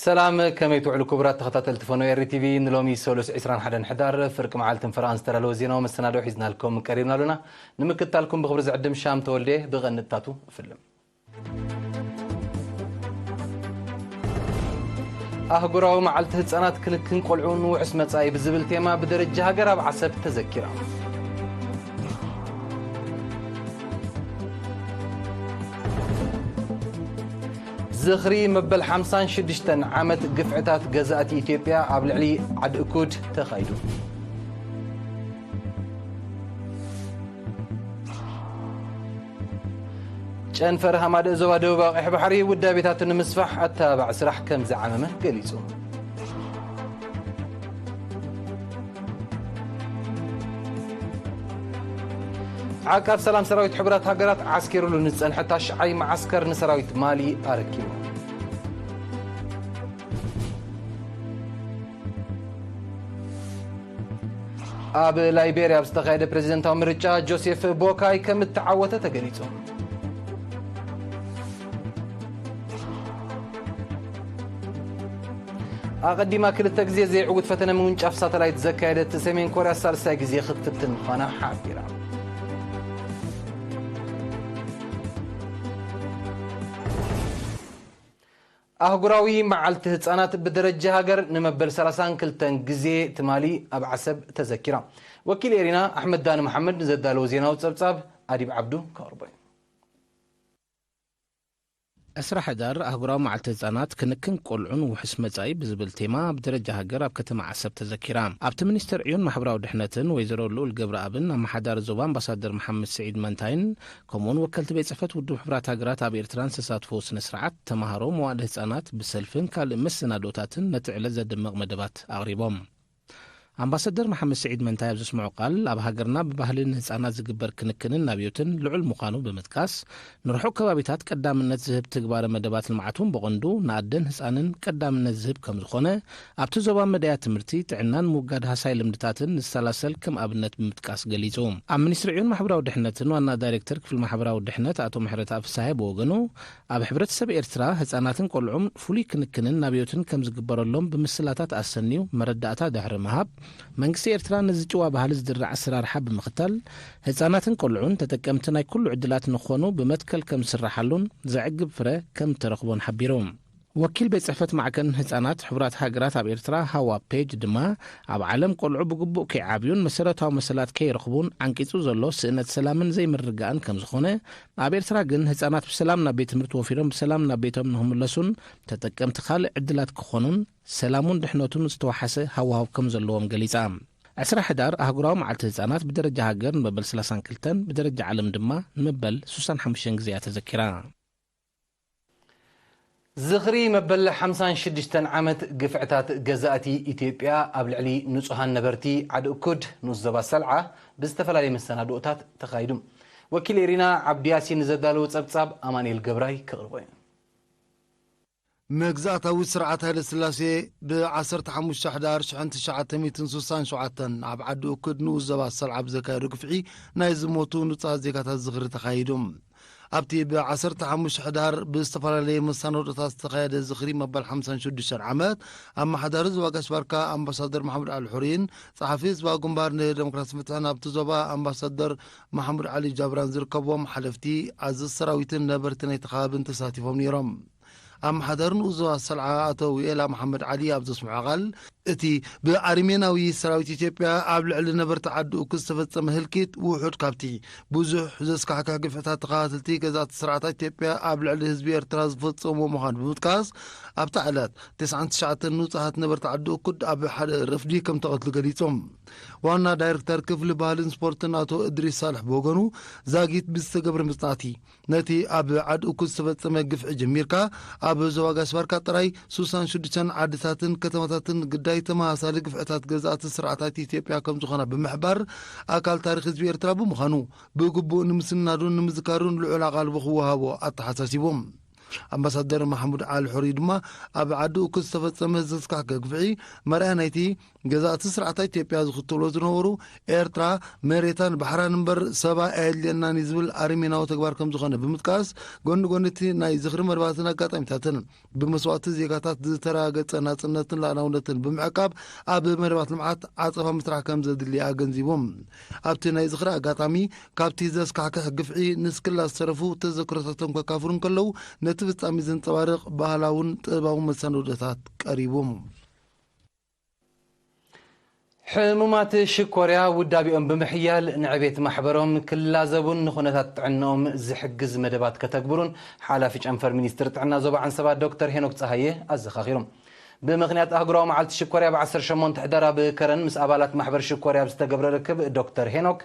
ሰላም፣ ከመይ ትውዕሉ ክቡራት ተኸታተልቲ ፈኖ ኤሪ ቲቪ? ንሎሚ ሰሉስ ዕስራን ሓደን ሕዳር ፍርቂ መዓልትን ፈረቓን ዝተዳለወ ዜናዊ መሰናድኦ ሒዝናልኩም ቀሪብና ኣሎና። ንምክትታልኩም ብኽብሪ ዝዕድም ሻም ተወልደ ብቐንጥታቱ እፍልም። ኣህጉራዊ መዓልቲ ህጻናት ክንክን ቆልዑ ንውሑስ መጻኢ ብዝብል ቴማ ብደረጃ ሃገር ኣብ ዓሰብ ተዘኪራ። ዝኽሪ መበል ሓምሳን ሽዱሽተን ዓመት ግፍዕታት ገዛእቲ ኢትዮጵያ ኣብ ልዕሊ ዓዲ እኩድ ተኻይዱ። ጨንፈር ሃማደእ ዞባ ደቡባዊ ቀይሕ ባሕሪ ውዳቤታቱ ንምስፋሕ ኣተባባዒ ስራሕ ከም ዝዓመመ ገሊጹ። ዓቃብ ሰላም ሰራዊት ሕቡራት ሃገራት ዓስኪሩሉ ንዝጸንሐ ታሽዓይ መዓስከር ንሰራዊት ማሊ ኣረኪቡ። ኣብ ላይቤርያ ኣብ ዝተኻየደ ፕሬዚደንታዊ ምርጫ ጆሴፍ ቦካይ ከም እተዓወተ ተገሊጹ። ኣቐዲማ ክልተ ግዜ ዘይዕዉት ፈተነ ምውንጫፍ ሳተላይት ዘካየደት ሰሜን ኮርያ ሳልሳይ ግዜ ክትፍትን ምዃና ሓቢራ። ኣህጉራዊ መዓልቲ ህጻናት ብደረጃ ሃገር ንመበል ሰላሳን ክልተን ግዜ ትማሊ ኣብ ዓሰብ ተዘኪራ። ወኪል ኤሪና ኣሕመድ ዳኒ መሓመድ ንዘዳለዎ ዜናዊ ጸብጻብ ኣዲብ ዓብዱ ከቕርቦ እዩ። ዕስራ ሕዳር ኣህጉራዊ መዓልቲ ህጻናት ክንክን ቆልዑን ውሑስ መጻኢ ብዝብል ቴማ ብደረጃ ሃገር ኣብ ከተማ ዓሰብ ተዘኪራ። ኣብቲ ሚኒስቴር ዕዮን ማሕበራዊ ድሕነትን ወይዘሮ ልኡል ገብረኣብን ኣመሓዳሪ ዞባ ኣምባሳደር መሓመድ ስዒድ መንታይን ከምኡውን ወከልቲ ቤት ጽሕፈት ውድብ ሕቡራት ሃገራት ኣብ ኤርትራን ዝተሳትፎ ስነ ስርዓት ተማሃሮ መዋእለ ህጻናት ብሰልፍን ካልእ መሰናዶታትን ነቲ ዕለት ዘድምቕ መደባት ኣቕሪቦም። ኣምባሳደር መሓመድ ስዒድ መንታይ ኣብ ዘስምዖ ቃል ኣብ ሃገርና ብባህሊ ንህጻናት ዝግበር ክንክንን ናብዮትን ልዑል ምዃኑ ብምጥቃስ ንርሑቕ ከባቢታት ቀዳምነት ዝህብ ትግባረ መደባት ልምዓት እውን ብቐንዱ ንኣደን ህጻንን ቀዳምነት ዝህብ ከም ዝኾነ ኣብቲ ዞባ መዳያ ትምህርቲ ጥዕናን ምውጋድ ሃሳይ ልምድታትን ዝሰላሰል ከም ኣብነት ብምጥቃስ ገሊጹ። ኣብ ሚኒስትሪ ዕዮን ማሕበራዊ ድሕነትን ዋና ዳይሬክተር ክፍሊ ማሕበራዊ ድሕነት ኣቶ ምሕረተኣብ ፍስሃየ ብወገኑ ኣብ ሕብረተሰብ ኤርትራ ህጻናትን ቆልዑን ፍሉይ ክንክንን ናብዮትን ከም ዝግበረሎም ብምስላታት ኣሰንዩ መረዳእታ ድሕሪ ምሃብ መንግስቲ ኤርትራ ነዚ ጭዋ ባህሊ ዝድርዕ ኣሰራርሓ ብምኽታል ህጻናትን ቆልዑን ተጠቀምቲ ናይ ኩሉ ዕድላት ንኾኑ ብመትከል ከም ዝስራሓሉን ዘዕግብ ፍረ ከም እተረኽቦን ሓቢሩ። ወኪል ቤት ጽሕፈት ማዕከን ህጻናት ሕቡራት ሃገራት ኣብ ኤርትራ ሃዋ ፔጅ ድማ ኣብ ዓለም ቆልዑ ብግቡእ ከይዓብዩን መሰረታዊ መሰላት ከይረኽቡን ዓንቂጹ ዘሎ ስእነት ሰላምን ዘይምርግጋእን ከም ዝኾነ፣ ኣብ ኤርትራ ግን ህጻናት ብሰላም ናብ ቤት ትምህርቲ ወፊሮም ብሰላም ናብ ቤቶም ንኽምለሱን ተጠቀምቲ ካልእ ዕድላት ክኾኑን ሰላሙን ድሕነቱን ዝተወሓሰ ሃዋህው ከም ዘለዎም ገሊጻ። ዕስራ ሕዳር ኣህጉራዊ መዓልቲ ህጻናት ብደረጃ ሃገር ንመበል ሰላሳን ክልተን ብደረጃ ዓለም ድማ ንመበል ሱሳን ሓሙሽተን ግዜ እያ ተዘኪራ። ዝኽሪ መበል ሓምሳን ሽዱሽተን ዓመት ግፍዕታት ገዛእቲ ኢትዮጵያ ኣብ ልዕሊ ንጹሃን ነበርቲ ዓዲ እኩድ ንኡስ ዞባ ሰልዓ ብዝተፈላለየ መሰናድኦታት ተኻይዱ። ወኪል ኤሪና ዓብዲ ያሲን ንዘዳለዎ ጸብጻብ ኣማኑኤል ገብራይ ክቕርቦ እዩ። መግዛእታዊ ስርዓት ሃይለ ስላሴ ብ ዓሰርተ ሓሙሽተ ሕዳር ሽሕን ትሽዓተ ሚእትን ሱሳን ሸውዓተን ኣብ ዓዲ እኩድ ንኡስ ዞባ ሰልዓ ብዘካየዶ ግፍዒ ናይ ዝሞቱ ንጹሃት ዜጋታት ዝኽሪ ተኻይዱ። ኣብቲ ብ ዓሰርተ ሓሙሽተ ሕዳር ብዝተፈላለየ መሳነዶታት ዝተኻየደ ዝኽሪ መበል ሓምሳን ሽዱሽተን ዓመት፣ ኣመሓዳሪ ዞባ ጋሽ ባርካ ኣምባሳደር መሓመድ ዓሊ ሑሪን ጸሓፊ ህዝባዊ ግንባር ንደሞክራሲ ፍትሕን ኣብቲ ዞባ ኣምባሳደር መሓሙድ ዓሊ ጃብራን ዝርከብዎም ሓለፍቲ፣ ኣዘዝቲ ሰራዊትን ነበርቲ ናይቲ ከባብን ተሳቲፎም ነይሮም። ኣመሓዳሪ ንኡስ ዞባ ሰልዓ ኣቶ ዊኤላ መሓመድ ዓሊ ኣብ ዘስምዖ ቃል፣ እቲ ብኣርሜናዊ ሰራዊት ኢትዮጵያ ኣብ ልዕሊ ነበርቲ ዓዲ ኡኩ ዝተፈጸመ ህልቂት ውሑድ ካብቲ ብዙሕ ዘስካሕክሕ ግፍዕታት ተኸታተልቲ ገዛእቲ ስርዓታት ኢትዮጵያ ኣብ ልዕሊ ህዝቢ ኤርትራ ዝፈጸምዎ ምዃኑ ብምጥቃስ፣ ኣብታ ዕለት ተስዓን ትሽዓተን ንጹሃት ነበርቲ ዓዲ ኡኩድ ኣብ ሓደ ረፍዲ ከም ተቐትሉ ገሊጾም። ዋና ዳይሬክተር ክፍሊ ባህልን ስፖርትን ኣቶ እድሪስ ሳልሕ ብወገኑ፣ ዛጊት ብዝተገብረ መጽናዕቲ፣ ነቲ ኣብ ዓዲ ኡኩድ ዝተፈጸመ ግፍዒ ጀሚርካ፣ ኣብ ዞባ ጋሽ ባርካ ጥራይ ሱሳን ሽዱሽተን ዓድታትን ከተማታትን ግዳይ ተመሳሳሊ ግፍዕታት ገዛእቲ ስርዓታት ኢትዮጵያ ከም ዝኾና ብምሕባር፣ ኣካል ታሪኽ ህዝቢ ኤርትራ ብምዃኑ፣ ብግቡእ ንምስናዱን ንምዝካሩን ልዑል ኣቓልቦ ክወሃቦ ኣተሓሳሲቡ። ኣምባሳደር ማሕሙድ ዓሊ ሑሪ ድማ ኣብ ዓዲ ኡኩ ዝተፈጸመ ዘስካሕከ ግፍዒ መርኣያ ናይቲ ገዛእቲ ስርዓታት ኢትዮጵያ ዝኽተሎ ዝነበሩ ኤርትራ መሬታን ባሕራን እምበር ሰባ ኣየድልየናን እዩ ዝብል ኣረሜናዊ ተግባር ከም ዝኾነ ብምጥቃስ፣ ጎኒ ጎኒ እቲ ናይ ዝኽሪ መደባትን ኣጋጣሚታትን ብመስዋእቲ ዜጋታት ዝተረጋገጸ ናጽነትን ሉዓላውነትን ብምዕቃብ ኣብ መደባት ልምዓት ዓጸፋ ምስራሕ ከም ዘድሊ ኣገንዚቦም። ኣብቲ ናይ ዝኽሪ ኣጋጣሚ ካብቲ ዘስካሕክሕ ግፍዒ ንስክላ ዝተረፉ ተዘክሮታቶም ከካፍሉ እንከለዉ፣ ነቲ ፍጻሜ ዘንጸባርቕ ባህላውን ጥበባውን መሰናዶታት ቀሪቡ። ሕሙማት ሽኮርያ ውዳቤኦም ብምሕያል ንዕቤት ማሕበሮም ክላዘቡን ንኹነታት ጥዕናኦም ዝሕግዝ መደባት ከተግብሩን ሓላፊ ጨንፈር ሚኒስትር ጥዕና ዞባ ዓንሰባ ዶክተር ሄኖክ ጸሃየ ኣዘኻኺሮም። ብምኽንያት ኣህጉራዊ መዓልቲ ሽኮርያ ብ ዓሰርተ ሸሞንተ ሕዳር ኣብ ከረን ምስ ኣባላት ማሕበር ሽኮርያ ኣብ ዝተገብረ ርክብ ዶክተር ሄኖክ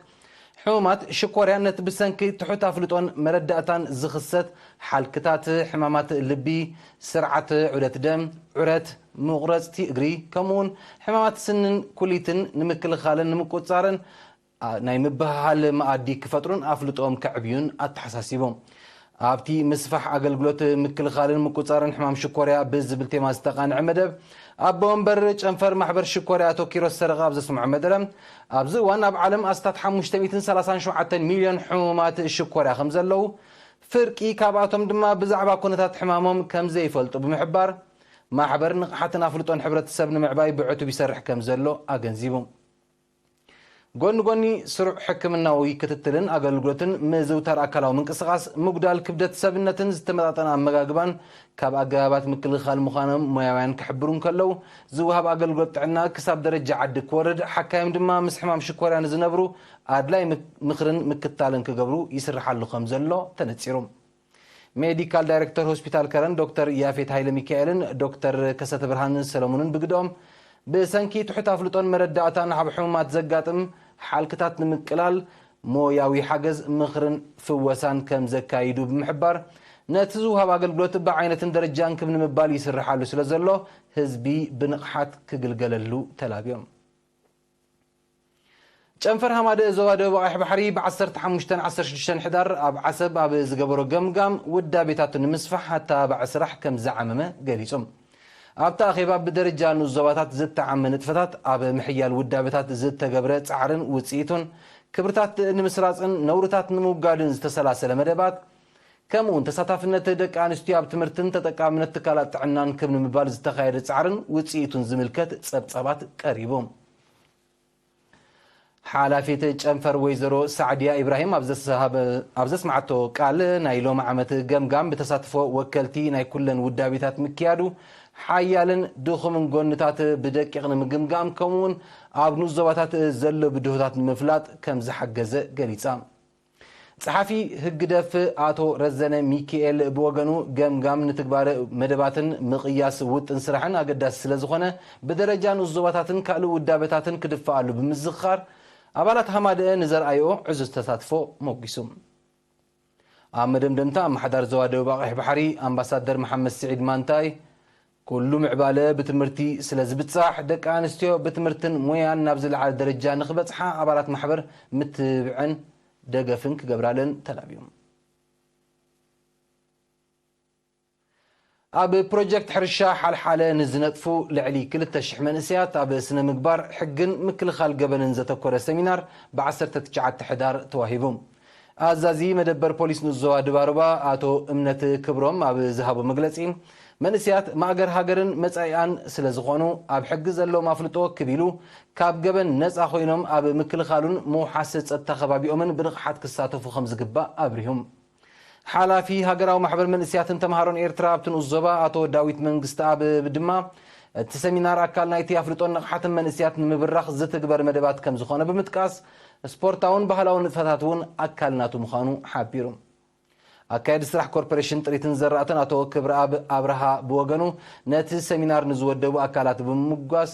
ሕሙማት ሽኮርያ ነቲ ብሰንኪ ትሑት ኣፍልጦን መረዳእታን ዝኽሰት ሓልክታት ሕማማት ልቢ፣ ስርዓት ዑደት ደም፣ ዑረት፣ መቑረጽቲ እግሪ፣ ከምኡውን ሕማማት ስንን ኩሊትን ንምክልኻልን ንምቁጽጻርን፣ ኣ፣ ናይ ምብህሃል መኣዲ ክፈጥሩን ኣፍልጦኦም ከዕብዩን ኣተሓሳሲቦም። ኣብቲ ምስፋሕ ኣገልግሎት ምክልኻልን ምቁጽጻርን ሕማም ሽኮርያ ብዝብል ቴማ ዝተቓንዐ መደብ፣ ኣቦ ወንበር ጨንፈር ማሕበር ሽኮርያ ኣቶ ኪሮስ ሰረቐ ኣብ ዘስምዖ መደረ፣ ኣብዚ እዋን ኣብ ዓለም ኣስታት ሓሙሽተ ሚእትን ሰላሳን ሸውዓተን ሚልዮን ሕሙማት ሽኮርያ ከም ዘለዉ፣ ፍርቂ ካብኣቶም ድማ ብዛዕባ ኩነታት ሕማሞም ከም ዘይፈልጡ ብምሕባር፣ ማሕበር ንቕሓትን ኣፍልጦን ሕብረተሰብ ንምዕባይ ብዕቱብ ይሰርሕ ከም ዘሎ ኣገንዚቡ። ጎኒ ጎኒ ስሩዕ ሕክምናዊ ክትትልን ኣገልግሎትን፣ ምዝውታር ኣካላዊ ምንቅስቓስ፣ ምጉዳል ክብደት ሰብነትን ዝተመጣጠነ ኣመጋግባን ካብ ኣገባባት ምክልኻል ምዃኖም ሞያውያን ክሕብሩ እንከለዉ፣ ዝወሃብ ኣገልግሎት ጥዕና ክሳብ ደረጃ ዓዲ ክወርድ፣ ሓካይም ድማ ምስ ሕማም ሽኮርያ ንዝነብሩ ኣድላይ ምክ-፣ ምኽርን ምክታልን ክገብሩ ይስርሓሉ ከም ዘሎ ተነጺሩ። ሜዲካል ዳይሬክተር ሆስፒታል ከረን ዶክተር ያፌት ሃይለ ሚካኤልን ዶክተር ከሰተ ብርሃን ሰለሙንን ብግደኦም፣ ብሰንኪ ትሑት ኣፍልጦን መረዳእታን ኣብ ሕሙማት ዘጋጥም ሓልክታት ንምቅላል ሞያዊ ሓገዝ፣ ምኽርን ፍወሳን ከም ዘካይዱ ብምሕባር፣ ነቲ ዝውሃብ ኣገልግሎት ብዓይነትን ደረጃን ክብ ንምባል ይስርሓሉ ስለ ዘሎ፣ ህዝቢ ብንቕሓት ክግልገለሉ ተላብዮም። ጨንፈር ሃማደ ዞባ ደቡብ ኣቕሕ ባሕሪ ብ ዓሰርተ ሓሙሽተን ዓሰርተ ሽዱሽተን ሕዳር ኣብ ዓሰብ ኣብ ዝገበሮ ገምጋም፣ ውዳቤታቱ ንምስፋሕ ኣተባባዒ ስራሕ ከም ዝዓመመ ገሊጹ። ኣብቲ ኣኼባ ብደረጃ ንኡስ ዞባታት ዝተዓመ ንጥፈታት፣ ኣብ ምሕያል ውዳቤታት ዝተገብረ ጻዕርን ውጽኢቱን፣ ክብርታት ንምስራጽን ነውርታት ንምውጋድን ዝተሰላሰለ መደባት፣ ከምኡውን ተሳታፍነት ደቂ ኣንስትዮ ኣብ ትምህርትን ተጠቃምነት ትካላት ጥዕናን ክብ ንምባል ዝተኻየደ ጻዕርን ውጽኢቱን ዝምልከት ጸብጻባት ቀሪቡ። ሓላፊት ጨንፈር ወይዘሮ ሳዕድያ ኢብራሂም ኣብ ዘስሃበ-፣ ኣብ ዘስማዓቶ ቃል፣ ናይ ሎሚ ዓመት ገምጋም ብተሳትፎ ወከልቲ ናይ ኩለን ውዳቤታት ምክያዱ፣ ሓያልን ድኹምን ጎንታት ብደቂቕ ንምግምጋም፣ ከምኡውን ኣብ ንኡስ ዞባታት ዘሎ ብድሆታት ንምፍላጥ ከም ዝሓገዘ ገሊጻ። ጸሓፊ ህግደፍ ኣቶ ረዘነ ሚኪኤል ብወገኑ፣ ገምጋም ንትግባረ መደባትን ምቕያስ ውጥን ስራሕን ኣገዳሲ ስለ ዝኾነ፣ ብደረጃ ንኡስ ዞባታትን ካልእ ውዳበታትን ክድፈኣሉ ብምዝኽኻር፣ ኣባላት ሃማደአ ንዘርኣዮ ዕዙዝ ተሳትፎ ሞጒሱ። ኣብ መደምደምታ፣ ኣመሓዳሪ ዞባ ደቡብ ኣቕሕ ባሕሪ ኣምባሳደር መሓመድ ስዒድ ማንታይ፣ ኩሉ ምዕባለ ብትምህርቲ ስለ ዝብጻሕ፣ ደቂ ኣንስትዮ ብትምህርትን ሞያን ናብ ዝለዓለ ደረጃ ንኽበጽሓ ኣባላት ማሕበር ምትብብዐን ደገፍን ክገብራለን ተላብዮም። ኣብ ፕሮጀክት ሕርሻ ሓልሓለ ንዝነጥፉ ልዕሊ ክልተ ሽሕ መንእሰያት ኣብ ስነ ምግባር፣ ሕግን ምክልኻል ገበንን ዘተኮረ ሰሚናር ብ ዓሰርተ ትሽዓተ ሕዳር ተዋሂቡ። ኣዛዚ መደበር ፖሊስ ንኡስ ዞባ ድባርባ ኣቶ እምነት ክብሮም ኣብ ዝሃቦ መግለጺ፣ መንእሰያት ማእገር ሃገርን መጻኢኣን ስለ ዝኾኑ፣ ኣብ ሕጊ ዘለዎም ኣፍልጦ ክብ ኢሉ ካብ ገበን ነጻ ኮይኖም ኣብ ምክልኻሉን ምውሓስ ጸጥታ ከባቢኦምን ብንቕሓት ክሳተፉ ከም ዝግባእ ኣብሪሁም። ሓላፊ ሃገራዊ ማሕበር መንእሰያትን ተምሃሮን ኤርትራ ኣብቲ ንኡስ ዞባ ኣቶ ዳዊት መንግስተኣብ ድማ፣ እቲ ሰሚናር ኣካል ናይቲ ኣፍልጦን ንቕሓትን መንእሰያት ንምብራኽ ዝትግበር መደባት ከም ዝኾነ ብምጥቃስ፣ ስፖርታውን ባህላውን ንጥፈታት እውን ኣካል ናቱ ምዃኑ ሓቢሩ። ኣካየዲ ስራሕ ኮርፖሬሽን ጥሪትን ዘራእትን ኣቶ ክብረኣብ ኣብርሃ ብወገኑ፣ ነቲ ሰሚናር ንዝወደቡ ኣካላት ብምምጓስ፣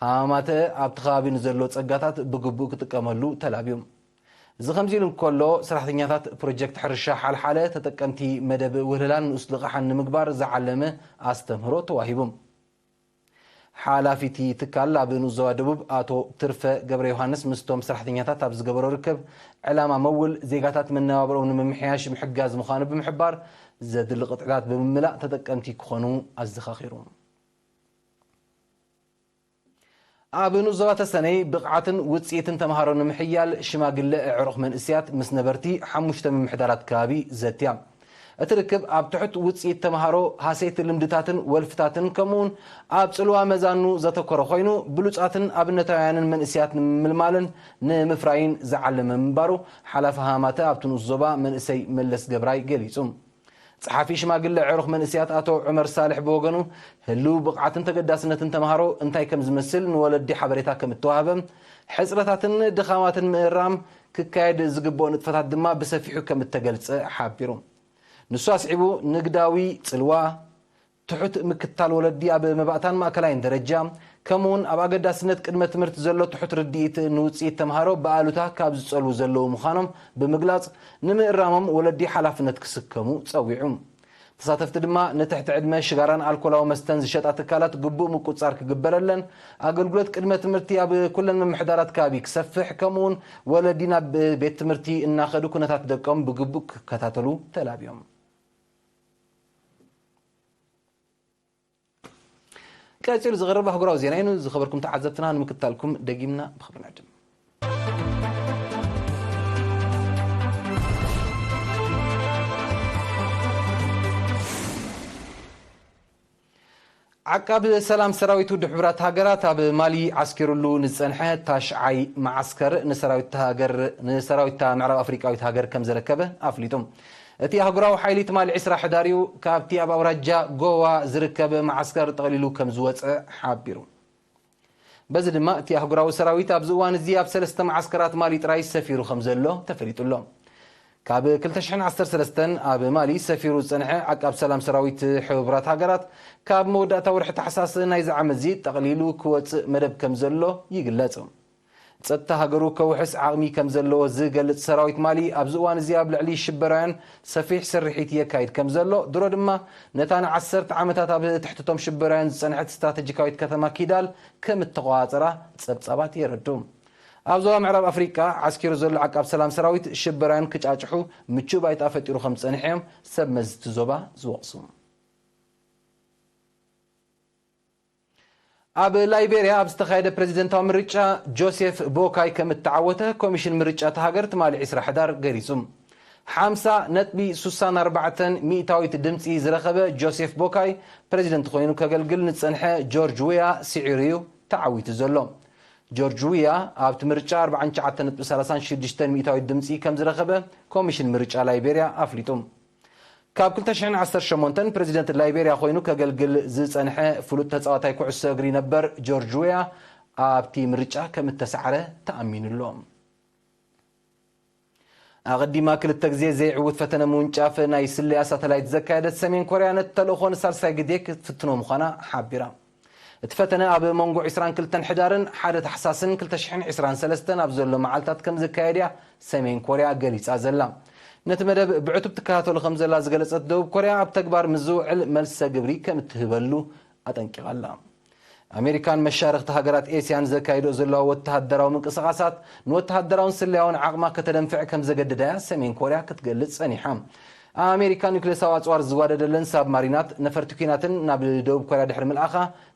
ሃማማተ ኣብቲ ከባቢ ንዘሎ ጸጋታት ብግቡእ ክጥቀመሉ ተላብዩ። እዚ ከምዚ ኢሉ እንከሎ፣ ሰራሕተኛታት ፕሮጀክት ሕርሻ ሓልሓለ ተጠቀምቲ መደብ ውህለላን ንኡስ ልቓሕን ንምግባር ዝዓለመ ኣስተምህሮ ተዋሂቡ። ሓላፊ እቲ ትካል ኣብ ንኡስ ዞባ ደቡብ ኣቶ ትርፈ ገብረ ዮሃንስ ምስቶም ሰራሕተኛታት ኣብ ዝገበሮ ርክብ፣ ዕላማ መውል ዜጋታት መነባብሮኦም ንምምሕያሽ ምሕጋዝ ምዃኑ ብምሕባር፣ ዘድሊ ቅጥዕታት ብምምላእ ተጠቀምቲ ክኾኑ ኣዘኻኺሩ። ኣብ ንኡስ ዞባ ተሰነይ ብቕዓትን ውጽኢትን ተምሃሮ ንምሕያል ሽማግለ ኣዕሩኽ መንእስያት ምስ ነበርቲ ሓሙሽተ ምምሕዳራት ከባቢ ዘትያ። እቲ ርክብ ኣብ ትሑት ውጽኢት ተምሃሮ፣ ሃሰይቲ ልምድታትን ወልፍታትን ከምኡውን ኣብ ጽልዋ መዛኑ ዘተኮረ ኮይኑ ብሉጻትን ኣብነታውያንን መንእስያት ንምምልማልን ንምፍራይን ዝዓለመ ምንባሩ ሓላፊ ሃማተ ኣብቲ ንኡስ ዞባ መንእሰይ መለስ ገብራይ ገሊጹ። ጸሓፊ ሽማግለ ዕሩኽ መንእስያት ኣቶ ዑመር ሳልሕ ብወገኑ፣ ህልው ብቕዓትን ተገዳስነትን ተምሃሮ እንታይ ከም ዝመስል ንወለዲ ሓበሬታ ከም እተዋህበ፣ ሕጽረታትን ድኻማትን ምእራም ክካየድ ዝግብኦ ንጥፈታት ድማ ብሰፊሑ ከም እተገልጸ ሓቢሩ። ንሱ ኣስዒቡ፣ ንግዳዊ ጽልዋ፣ ትሑት ምክታል ወለዲ ኣብ መባእታን ማእከላይን ደረጃ፣ ከምኡውን ኣብ ኣገዳስነት ቅድመ ትምህርቲ ዘሎ ትሑት ርድኢት ንውጽኢት ተምሃሮ ብኣሉታ ካብ ዝጸልዉ ዘለዉ ምዃኖም ብምግላጽ፣ ንምእራሞም ወለዲ ሓላፍነት ክስከሙ ጸዊዑ። ተሳተፍቲ ድማ ንትሕቲ ዕድመ ሽጋራን ኣልኮላዊ መስተን ዝሸጣ ትካላት ግቡእ ምቁጽጻር ክግበረለን፣ ኣገልግሎት ቅድመ ትምህርቲ ኣብ ኩለን ምምሕዳራት ከባቢ ክሰፍሕ፣ ከምኡውን ወለዲ ናብ ቤት ትምህርቲ እናኸዱ ኩነታት ደቆም ብግቡእ ክከታተሉ ተላብዮም። ቀጺሉ ዝቐርብ ኣህጉራዊ ዜና እዩ። ዝኸበርኩም ተዓዘብትና ንምክትታልኩም ደጊምና ብኽብሪ ንዕድም። ዓቃብ ሰላም ሰራዊት ውድብ ሕቡራት ሃገራት ኣብ ማሊ ዓስኪሩሉ ንዝጸንሐ ታሽዓይ መዓስከር ንሰራዊት ሃገር፣ ንሰራዊት እታ ምዕራብ ኣፍሪቃዊት ሃገር ከም ዘረከበ ኣፍሊጡ። እቲ ኣህጉራዊ ሓይሊ ትማሊ ዕስራ ሕዳር እዩ ካብቲ ኣብ ኣውራጃ ጎዋ ዝርከብ መዓስከር ጠቕሊሉ ከም ዝወጸ ሓቢሩ። በዚ ድማ እቲ ኣህጉራዊ ሰራዊት ኣብዚ እዋን እዚ ኣብ ሰለስተ መዓስከራት ማሊ ጥራይ ሰፊሩ ከም ዘሎ ተፈሊጡ ኣሎ። ካብ ክልተ ሽሕን ዓሰርተ ሰለስተን ኣብ ማሊ ሰፊሩ ዝጸንሐ ዓቃብ ሰላም ሰራዊት ሕቡራት ሃገራት፣ ካብ መወዳእታ ወርሒ ታሕሳስ ናይዚ ዓመት እዚ ጠቕሊሉ ክወጽእ መደብ ከም ዘሎ ይግለጽ። ጸጥታ ሃገሩ ከውሕስ ዓቕሚ ከም ዘለዎ ዝገልጽ ሰራዊት ማሊ፣ ኣብዚ እዋን እዚ ኣብ ልዕሊ ሽበራውያን ሰፊሕ ስርሒት የካይድ ከም ዘሎ፣ ድሮ ድማ ነታ ንዓሰርተ ዓመታት ኣብ ትሕቲ እቶም ሽበራውያን ዝጸንሐት ስትራተጂካዊት ከተማ ኪዳል ከም እተቆጻጸራ ጸብጻባት የረድኡ። ኣብ ዞባ ምዕራብ ኣፍሪቃ ዓስኪሩ ዘሎ ዓቃብ ሰላም ሰራዊት፣ ሽበራውያን ክጫጭሑ ምቹእ ባይታ ፈጢሩ ከም ዝጸንሐ እዮም ሰብ መዚ እቲ ዞባ ዝወቕሱ። ኣብ ላይቤርያ ኣብ ዝተኻየደ ፕሬዚደንታዊ ምርጫ፣ ጆሴፍ ቦካይ ከም እተዓወተ ኮሚሽን ምርጫ እታ ሃገር ትማሊ ዕስራ ሕዳር ገሊጹ። ሓምሳ ነጥቢ ስሳን ኣርባዕተን ሚእታዊት ድምጺ ዝረኸበ ጆሴፍ ቦካይ፣ ፕሬዚደንት ኮይኑ ከገልግል ንዝጸንሐ ጆርጅ ዊያ ስዒሩ እዩ ተዓዊቱ ዘሎ። ጆርጅ ዊያ ኣብቲ ምርጫ ኣርባዓን ትሽዓተን ነጥቢ ሰላሳን ሽዱሽተን ሚእታዊት ድምጺ ከም ዝረኸበ ኮሚሽን ምርጫ ላይቤርያ ኣፍሊጡ። ካብ ክልተ ሽሕን ዓሰርተ ሸሞንተን ፕሬዚደንት ላይቤርያ ኮይኑ ከገልግል ዝጸንሐ ፍሉጥ ተጻዋታይ ኩዕሶ እግሪ ነበር ጆርጅ ዊያ ኣብቲ ምርጫ ከም እተሳዕረ ተኣሚኑ ኣሎ። ኣቐዲማ ክልተ ግዜ ዘይዕውት ፈተነ ምውንጫፍ ናይ ስለያ ሳተላይት ዘካየደት ሰሜን ኮርያ፣ ነቲ ተልእኾ ንሳልሳይ ግዜ ክትፍትኖ ምዃና ሓቢራ። እቲ ፈተነ ኣብ መንጎ ዕስራን ክልተን ሕዳርን ሓደ ታሕሳስን ክልተ ሽሕን ዕስራን ሰለስተን ኣብ ዘሎ መዓልታት ከም ዝካየድ እያ ሰሜን ኮርያ ገሊጻ ዘላ። ነቲ መደብ ብዕቱብ ትከታተሎ ከም ዘላ ዝገለጸት ደቡብ ኮርያ፣ ኣብ ተግባር ምስ ዝውዕል መልሰ ግብሪ ከም እትህበሉ ኣጠንቂቓ ኣላ። ኣሜሪካን መሻርኽቲ ሃገራት ኤስያን ዘካይዶ ዘለዋ ወተሃደራዊ ምንቅስቓሳት ንወተሃደራውን ስለያውን ዓቕማ ከተደንፍዕ ከም ዘገደዳያ ሰሜን ኮርያ ክትገልጽ ጸኒሓ። ኣሜሪካ ኒውክሌሳዊ ኣጽዋር ዝዋደደለን ሳብማሪናት፣ ነፈርቲ ኲናትን ናብ ደቡብ ኮርያ ድሕሪ ምልኣኻ፣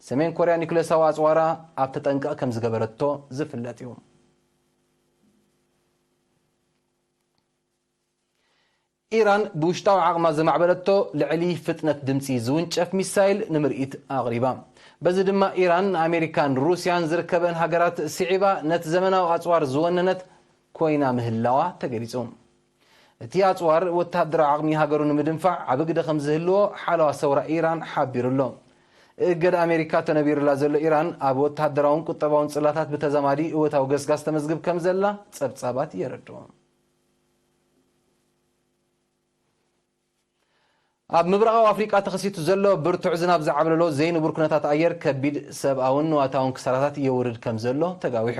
ሰሜን ኮርያ ኒውክሌሳዊ ኣጽዋራ ኣብ ተጠንቀቕ ከም ዝገበረቶ ዝፍለጥ እዩ። ኢራን ብውሽጣዊ ዓቕማ ዘማዕበለቶ ልዕሊ ፍጥነት ድምጺ ዝውንጨፍ ሚሳይል ንምርኢት ኣቕሪባ። በዚ ድማ ኢራን ንኣሜሪካን ሩስያን ዝርከበን ሃገራት ስዒባ ነቲ ዘመናዊ ኣጽዋር ዝወነነት ኮይና ምህላዋ ተገሊጹ። እቲ ኣጽዋር ወተሃደራዊ ዓቕሚ ሃገሩ ንምድንፋዕ ዓቢ ግደ ከም ዝህልዎ ሓለዋ ሰውራ ኢራን ሓቢሩ ኣሎ። እገዳ ኣሜሪካ ተነቢሩላ ዘሎ ኢራን ኣብ ወተሃደራውን ቁጠባውን ጽላታት ብተዛማዲ እወታዊ ገስጋስ ተመዝግብ ከም ዘላ ጸብጻባት የረድኡ። ኣብ ምብራቓዊ ኣፍሪቃ ተኸሲቱ ዘሎ ብርቱዕ ዝናብ ዝዓብለሎ ዘይንቡር ኩነታት ኣየር ከቢድ ሰብኣውን ንዋታውን ክሳራታት የውርድ ከም ዘሎ ተጋዊሑ።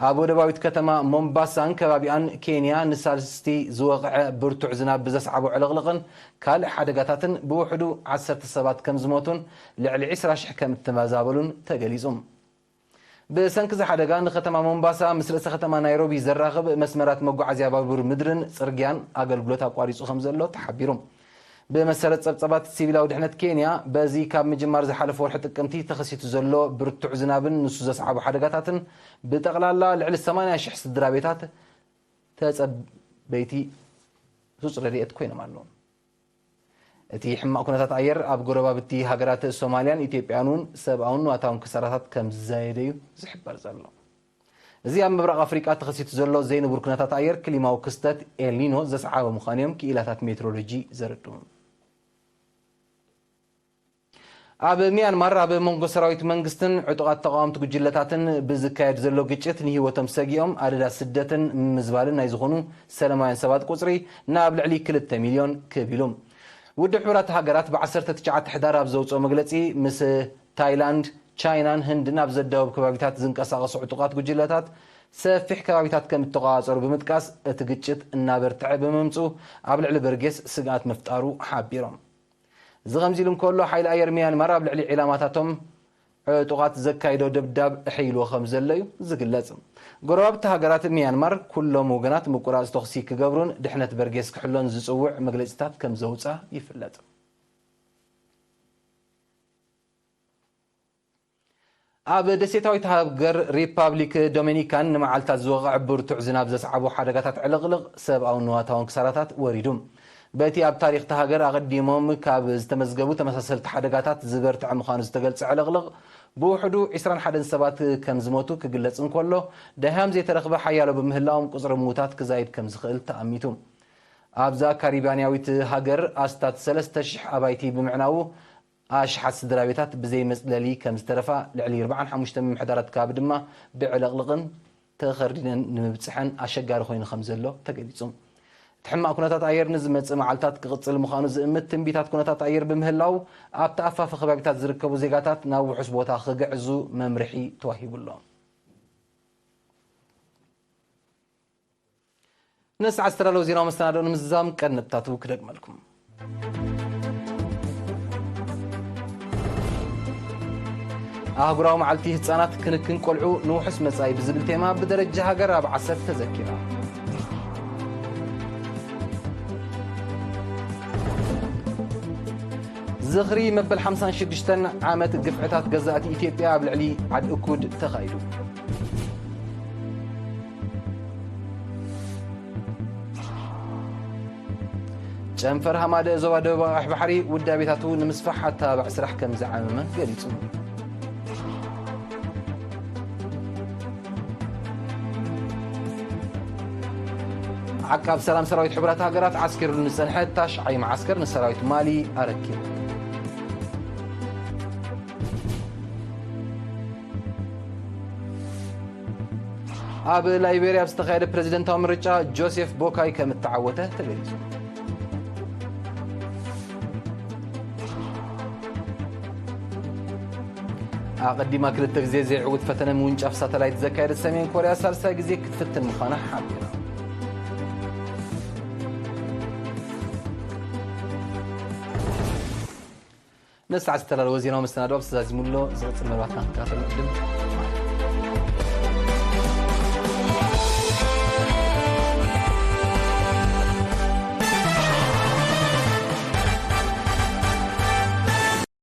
ኣብ ወደባዊት ከተማ ሞምባሳን ከባቢኣን ኬንያ ንሳልስቲ ዝወቕዐ ብርቱዕ ዝናብ ብዘስዓቦ ዕልቕልቕን ካልእ ሓደጋታትን ብውሕዱ ዓሰርተ ሰባት ከም ዝሞቱን ልዕሊ ዕስራ ሽሕ ከም እተመዛበሉን ተገሊጹ። ብሰንኪ እዚ ሓደጋ ንከተማ ሞምባሳ ምስ ርእሰ ከተማ ናይሮቢ ዘራኽብ መስመራት መጓዓዝያ ባቡር ምድርን ጽርግያን ኣገልግሎት ኣቋሪጹ ከም ዘሎ ተሓቢሩ። ብመሰረት ጸብጻባት ሲቪላዊ ድሕነት ኬንያ፣ በዚ ካብ ምጅማር ዝሓለፈ ወርሒ ጥቅምቲ ተኸሲቱ ዘሎ ብርቱዕ ዝናብን ንሱ ዘስዓቦ ሓደጋታትን ብጠቕላላ ልዕሊ ሰማንያ ሽሕ ስድራ ቤታት ተጸበይቲ ህጹጽ ረድኤት ኮይኖም ኣለዉ። እቲ ሕማቕ ኩነታት ኣየር ኣብ ጎረባብቲ ሃገራት ሶማልያን ኢትዮጵያን እውን ሰብኣውን ንዋታውን ክሳራታት ከም ዝዛየደ እዩ ዝሕበር ዘሎ። እዚ ኣብ ምብራቕ ኣፍሪቃ ተኸሲቱ ዘሎ ዘይንቡር ኩነታት ኣየር ክሊማዊ ክስተት ኤልኒኖ ዘስዓበ ምዃኑ እዮም ክኢላታት ሜትሮሎጂ ዘረድኡ። ኣብ ሚያንማር ኣብ መንጎ ሰራዊት መንግስትን ዕጡቓት ተቓወምቲ ጉጅለታትን ብዝካየድ ዘሎ ግጭት ንህይወቶም ሰጊኦም ኣደዳ ስደትን ምምዝባልን ናይ ዝኾኑ ሰላማውያን ሰባት ቁጽሪ ናብ ልዕሊ ክልተ ሚልዮን ክብ ኢሉ። ውድብ ሕቡራት ሃገራት ብ ዓሰርተ ትሽዓተ ሕዳር ኣብ ዘውፅኦ መግለፂ፣ ምስ ታይላንድ፣ ቻይናን ህንድን ኣብ ዘዳወብ ከባቢታት ዝንቀሳቐሱ ዕጡቓት ጉጅለታት ሰፊሕ ከባቢታት ከም እተቆጻጸሩ ብምጥቃስ፣ እቲ ግጭት እናበርትዐ ብምምፅኡ ኣብ ልዕሊ በርጌስ ስግኣት ምፍጣሩ ሓቢሮም። እዚ ከምዚ ኢሉ እንከሎ፣ ሓይሊ ኣየር ሚያንማር ኣብ ልዕሊ ዒላማታቶም ዕጡቓት ዘካይዶ ደብዳብ ኣሕይልዎ ከም ዘሎ እዩ ዝግለጽ። ጎረባብቲ ሃገራት ሚያንማር ኩሎም ወገናት ምቁራጽ ተኹሲ ክገብሩን ድሕነት በርጌስ ክሕሎን ዝጽውዕ መግለጺታት ከም ዘውጻ ይፍለጥ። ኣብ ደሴታዊት ሃገር ሪፓብሊክ ዶሚኒካን ንመዓልታት ዝወቕዐ ብርቱዕ ዝናብ ዘስዓቦ ሓደጋታት ዕልቕልቕ ሰብኣውን ንዋታውን ክሳራታት ወሪዱ። በቲ ኣብ ታሪኽ እታ ሃገር ኣቐዲሞም ካብ ዝተመዝገቡ ተመሳሰልቲ ሓደጋታት ዝበርትዐ ምዃኑ ዝተገልጸ ዕልቕልቕ፣ ብውሕዱ ዕስራን ሓደን ሰባት ከም ዝሞቱ ክግለጽ እንከሎ፣ ደሃዮም ዘይተረኽበ ሓያሎ ብምህላዎም ቁጽሪ ምዉታት ክዛይድ ከም ዝኽእል ተኣሚቱ። ኣብዛ ካሪባንያዊት ሃገር ኣስታት ሰለስተ ሽሕ ኣባይቲ ብምዕናዉ፣ ኣሽሓት ስድራ ቤታት ብዘይ መጽለሊ ከም ዝተረፋ፣ ልዕሊ ኣርባዓን ሓሙሽተን ምምሕዳራት ከባቢ ድማ ብዕልቕልቕን ተኸርዲነን ንምብጽሐን ኣሸጋሪ ኮይኑ ከም ዘሎ ተገሊጹ። እቲ ሕማቕ ኩነታት ኣየር ንዝመጽእ መዓልታት ክቕጽል ምዃኑ ዝእምት ትንቢታት ኩነታት ኣየር ብምህላው፣ ኣብቲ ኣፋፈ ከባቢታት ዝርከቡ ዜጋታት ናብ ውሑስ ቦታ ክግዕዙ መምርሒ ተዋሂቡ ኣሎ። ንሰዓት ዝተዳለወ ዜናዊ መሰናድኦ ንምዝዛም ቀንዲ ነጥብታቱ ክደግመልኩም። ኣህጉራዊ መዓልቲ ህጻናት፣ ክንክን ቆልዑ ንውሑስ መጻኢ ብዝብል ቴማ ብደረጃ ሃገር ኣብ ዓሰብ ተዘኪራ። ዝኽሪ መበል ሓምሳን ሽዱሽተን ዓመት ግፍዕታት ገዛእቲ ኢትዮጵያ ኣብ ልዕሊ ዓድ እኩድ ተኻይዱ። ጨንፈር ሃማደ ዞባ ደቡብ ኣቕሕ ባሕሪ ውዳቤታቱ ንምስፋሕ ኣተባባዒ ስራሕ ከም ዝዓመመ ገሊጹ። ዓቃብ ሰላም ሰራዊት ሕቡራት ሃገራት ዓስኪሩሉ ንጸንሐ ታሽዓይ መዓስከር ንሰራዊት ማሊ ኣረኪቡ። ኣብ ላይቤርያ ኣብ ዝተኻየደ ፕሬዝደንታዊ ምርጫ ጆሴፍ ቦካይ ከም እተዓወተ ተገሊጹ። ኣቐዲማ ክልተ ግዜ ዘይዕዉት ፈተነ ምውንጫፍ ሳተላይት ዘካየደት ሰሜን ኮርያ ሳልሳይ ግዜ ክትፍትን ምዃና ሓቢራ። ነዚ ሰዓት ዝተዳለወ ዜናዊ መሰናድኦ ኣብዚ ተዛዚሙ ኣሎ። ዝቕጽል መደባትና ክንከታተል ንዕድም።